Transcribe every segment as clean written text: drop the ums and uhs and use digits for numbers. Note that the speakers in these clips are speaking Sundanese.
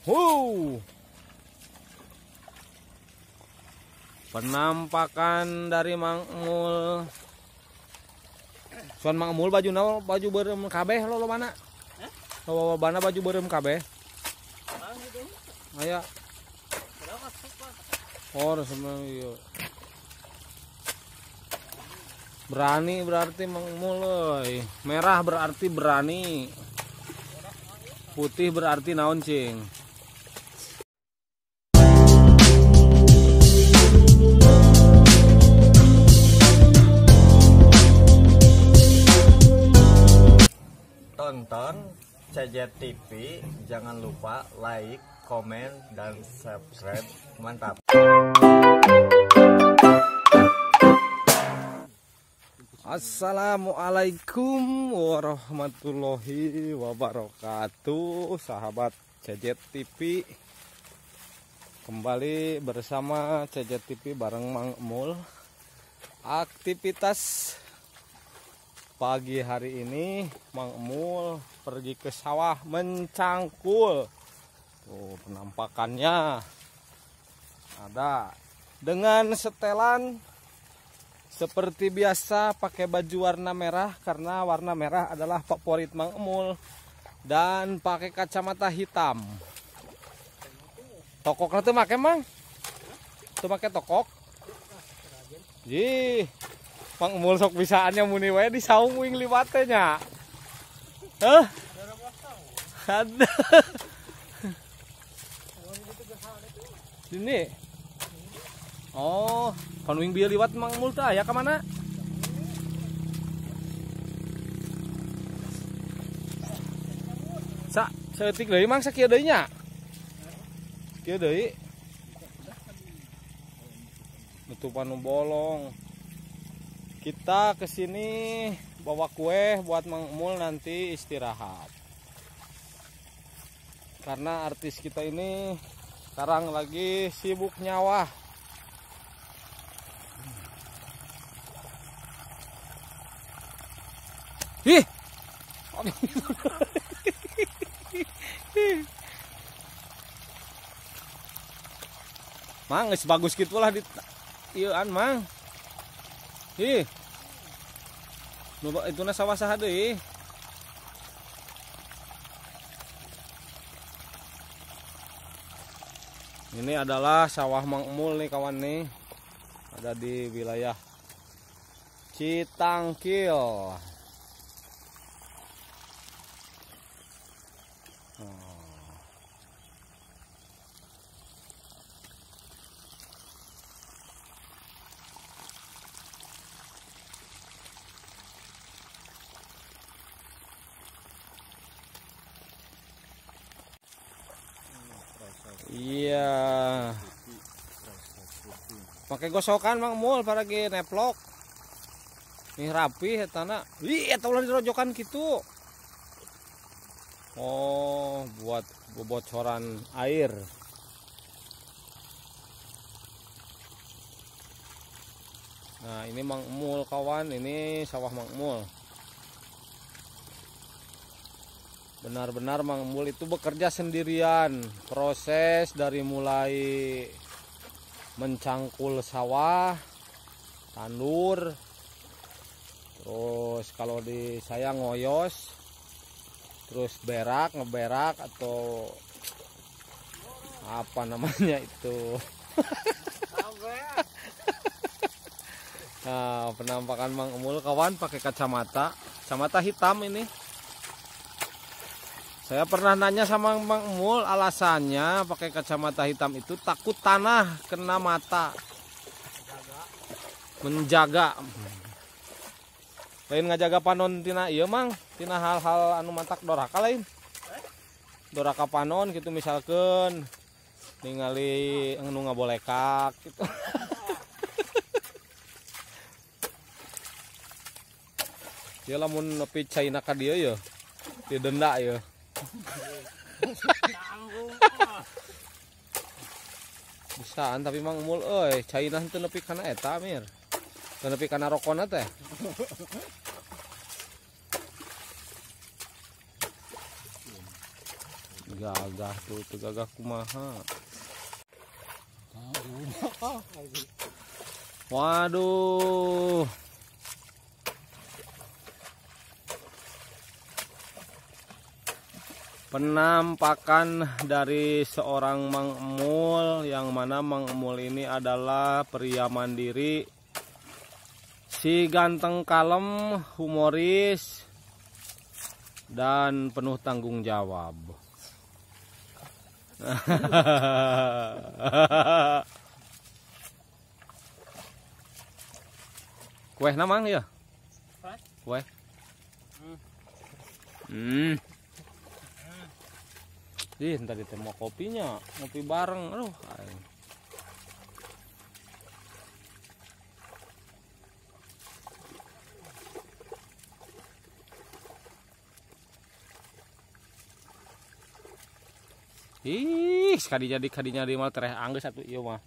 Wow. Penampakan dari Mang Mul. Suan Mang Mul baju naon, baju beureum kabeh lo mana? Lo mana baju beureum kabeh? Aya. Oh, seneng ieu. Berani berarti Mang Mul euy. Merah berarti berani. Putih berarti naon cing? Tonton CJ TV, jangan lupa like, komen, dan subscribe. Mantap. Assalamualaikum warahmatullahi wabarakatuh, sahabat CJ TV. Kembali bersama CJ TV bareng Mang Mul. Aktivitas pagi hari ini Mang Mul pergi ke sawah mencangkul. Tuh penampakannya ada dengan setelan seperti biasa, pakai baju warna merah karena warna merah adalah favorit Mang Mul, dan pakai kacamata hitam. Tokoknya tuh make Mang? Tuh make tokok? Jih. Mang Mul sok bisaannya muni wae di saung wing liwat teh nya. Hah? Ada. Sini. Oh, kan wing bieu liwat Mang Mul teh aya ka mana? Sa, saeutik deui Mang sakieu deui nya. Kieu deui. Nutupan nu bolong. Kita kesini bawa kue buat Mang Mul nanti istirahat. Karena artis kita ini sekarang lagi sibuk nyawah. Ih. Mang, geus bagus kitu lah di ieuan Mang. Ih. Itu na sawah saha deui. Ini adalah sawah Mang Mul nih kawan nih. Ada di wilayah Citangkil. Iya. Pakai gosokan Mang Mul paragi neplok. Nih rapi etana. Ih, eta ulah dirojokan kitu. Oh, buat kebocoran air. Nah, ini Mang Mul kawan, ini sawah Mang Mul. Benar-benar Mang Mul itu bekerja sendirian. Proses dari mulai mencangkul sawah, tandur, terus kalau di saya ngoyos, terus berak, ngeberak atau apa namanya itu. Nah, penampakan Mang Mul kawan pakai kacamata, kacamata hitam ini. Saya pernah nanya sama Mang Mul alasannya pakai kacamata hitam itu takut tanah kena mata. Menjaga. Lain ngajaga panon tina ieu Mang, tina hal-hal anu matak doraka lain. Doraka panon gitu misalkan ningali anu ngabolekak gitu. Dia lamun nepi caina ka dieu ye. Didenda ye. Bisaan tapi Mang Mul euy, caina henteu nepi kana eta mir. Teu nepi kana rokona teh. Gagah tuh, teu gagah kumaha. Waduh. Penampakan dari seorang Mang Emul, yang mana Mang Emul ini adalah pria mandiri, si ganteng kalem, humoris, dan penuh tanggung jawab. Kue namang ya? Kue. Ih, ntar ditemu kopinya, ngopi bareng. Aduh, aing. Ih, sekali jadi kadinya di mal tereh anggeus atuh ieu mah.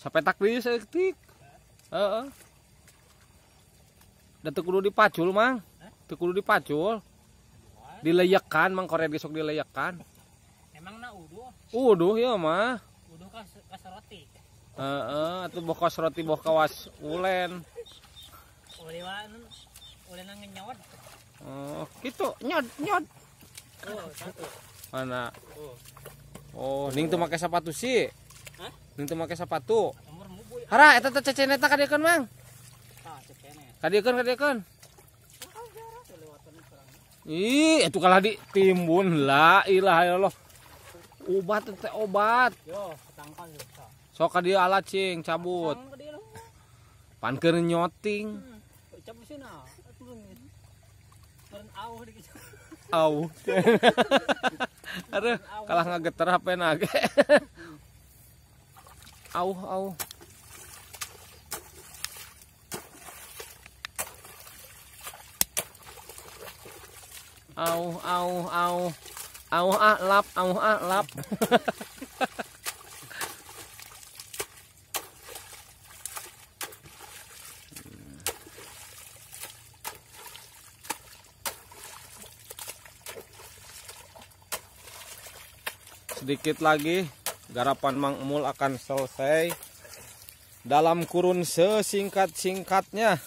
Sapetak deui saeutik. Heeh. Da teu kudu dipacul, Mang. Teu kudu dipacul. Dileyekan, Mang, koret ge sok dileyekan. Emang na uduh? Uduh ya mah. Uduh kas roti. Heeh, atuh boh kos roti boh kawas ulen. Ulen ngenyot. Oh, kitu nyot nyot. Oh, satu. Mana? Oh, ning teu make sepatu sih. Hah? Ning teu make sepatu. Hara eta teh cecen eta kadiekeun, Mang. Tah, cecen. Kadiekeun, kadiekeun. Ih, itu kalah ditimbun. La ilaha illallah. Obat teh obat. Yo, tangkal yo. Sok ka dieu alat cing cabut. Pan keur nyoting. Au. Aduh, kalah ngageter HP na ge. Au, au. Au, au, au. Au ah lap, au ah lap. Sedikit lagi garapan Mang Emul akan selesai dalam kurun sesingkat-singkatnya.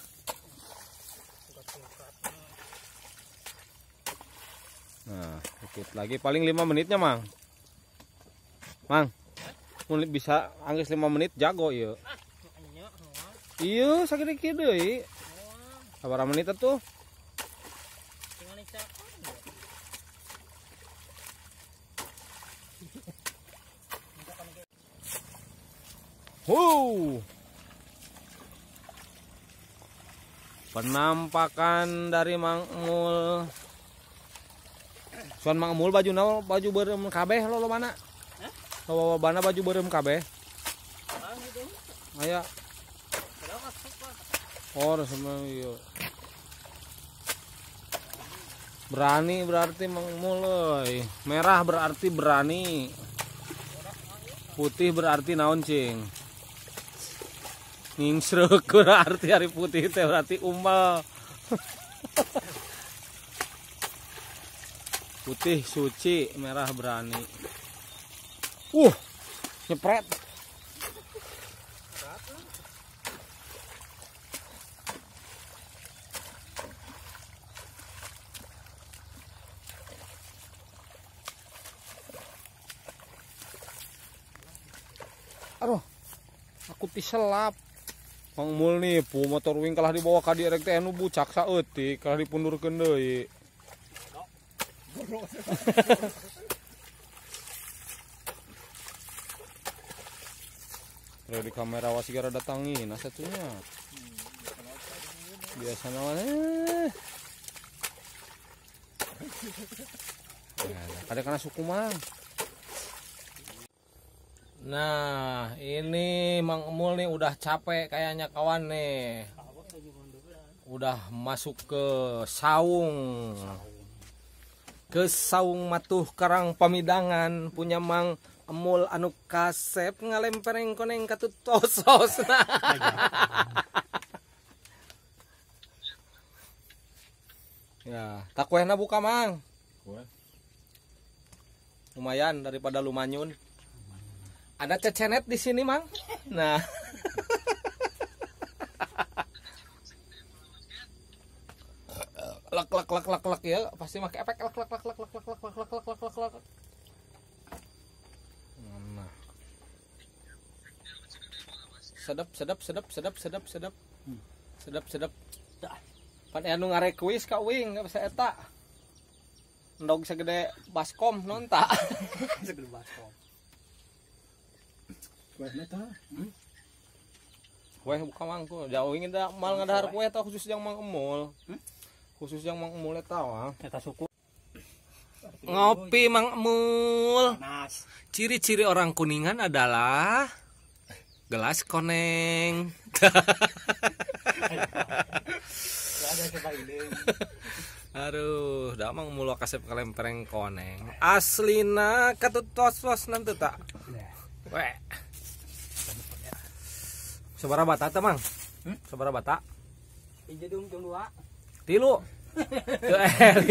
Nah, sedikit lagi paling 5 menitnya, Mang. Mang, mun bisa anggeus 5 menit jago ieu. Ieu sakieu deui. Sabaraha menit atuh? Huh. Penampakan dari Mang Emul. Suan Mang Emul baju naon, baju beureum kabeh lo mana? Lo bana baju beureum kabeh. Aya. Oh, sama ieu. Berani berarti Mang Emul euy. Merah berarti berani. Putih berarti naon cing? Ningsrek berarti hari putih teh berarti umbal. Putih suci, merah berani. Nyepret. Aduh, aku tiselap. Mang Emul nipu motor wing kalah dibawa ka dieu rek teh nu bucak saeutik kalah dipundurkeun deui. Di kamera wasi gara datangi nah satunya. Biasa mah. Ada kana suku Mang. Nah, ini Mang Emul nih udah capek kayaknya kawan nih. Udah masuk ke saung. Ke saung matuh karang pamidangan punya Mang Emul anu kasep ngalempereng koneng katut tosos. Ya, takuehna buka Mang. Kue. Lumayan daripada lumanyun. Ada cecenet di sini, Mang. Nah. Lek lek lek lek lek ya, pasti make efek lek lek lek lek lek lek lek lek lek lek lek lek. Nah. Sedap sedap sedap sedap sedap sedap. Sedap sedap. Pan anu ngarequest ka uing enggak bisa eta. Endog segede baskom non tak. Segede baskom. Kuehna tah. Kue buka mangku. Jauh ingin dah mal ngadahar kue tah khusus yang Mang Emul. Khusus yang Mang Emul eta wah. Eta suku. Ngopi Mang Emul. Ciri-ciri orang Kuningan adalah gelas koneng. Aduh, dah Mang Emul kasep kalempereng koneng. Aslina katut tos-tos nanti tak. Weh. Sabaraha bata teh, Mang? Sabaraha bata? Hiji dung jeung dua. Tilu.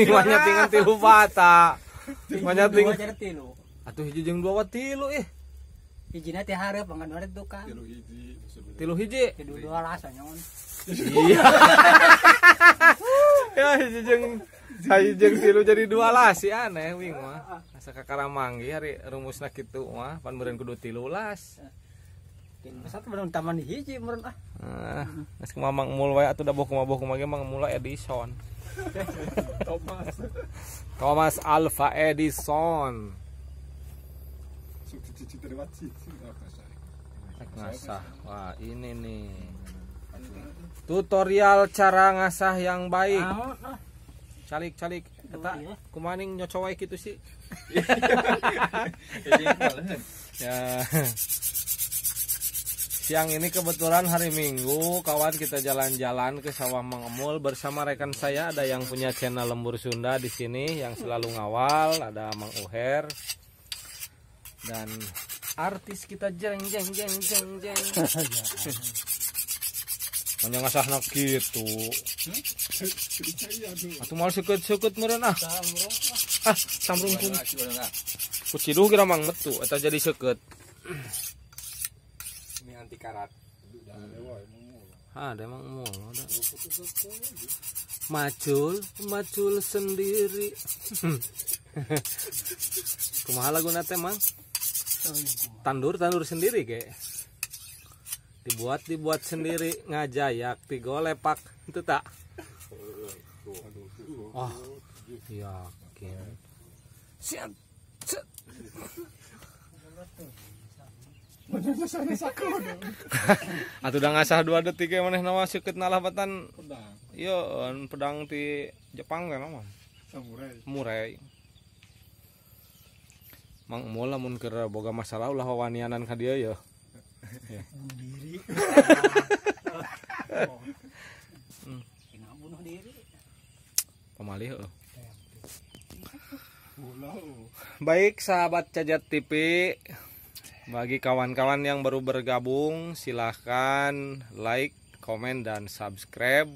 Limanya tinggal tilu bata. Limanya tinggal tilu. Atuh hiji jeung dua tilu ih. Hijina teh hareup ngan dua tukang. Tilu hiji. Tilu hiji. Tilu dua las nyaon. Iya. Ya hiji jeung tilu jadi dua las si aneh wing mah. Asa kakaramanggi hari rumusna kitu mah pan meureun kudu tilu las. Satu meureun taman hiji meureun ah. Ah, geus kumaha Mang Emul wae atuh da boh kumaha ge Mang Emul Edison. Thomas Alva Edison. Ngasah. Wah, ini nih. Tutorial cara ngasah yang baik. Calik-calik eta kumaha ning nyoco wae kitu sih. Ya. Siang ini kebetulan hari Minggu, kawan, kita jalan-jalan ke sawah Mang Emul bersama rekan saya. Ada yang punya channel Lembur Sunda di sini yang selalu ngawal, ada Mang Uher dan artis kita jeng jeng jeng jeng jeng. Manya ngasahna kitu. Atuh moal seukeut-seukeut meureun ah. Ah, samrung ku. Kuciduh kira Mang metu eta jadi seukeut. Ini anti karat. Ah, ada emang mul ada. Macul, macul sendiri. Kumaha laguna teh, Mang? Tandur, tandur sendiri ge. Dibuat, dibuat sendiri, ngajayak tigolepak itu tak. Oh, yakin. Siap. Atuh da ngasah 2 detik ge manehna mah seukeut nalabatan pedang. Ieu pedang ti Jepang kan mah. Samurai. Samurai. Mang Emul lamun keur boga masalah ulah wawanianan ka dieu ya. Bunuh diri. Bunuh diri. Pamalih heuh. Baik sahabat Cajet TV, bagi kawan-kawan yang baru bergabung silahkan like, komen, dan subscribe.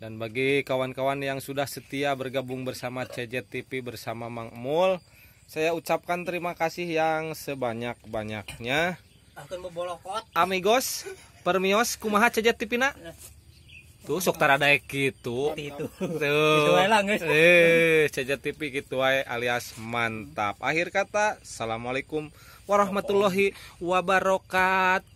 Dan bagi kawan-kawan yang sudah setia bergabung bersama Cajet TV bersama Mang Emul, saya ucapkan terima kasih yang sebanyak-banyaknya. Amigos, permios, kumaha Cajet TV na? Tuh sok taradaek kitu. Tuh. Cajet TV kitu wae alias mantap. Akhir kata, assalamualaikum warahmatullahi wabarakatuh.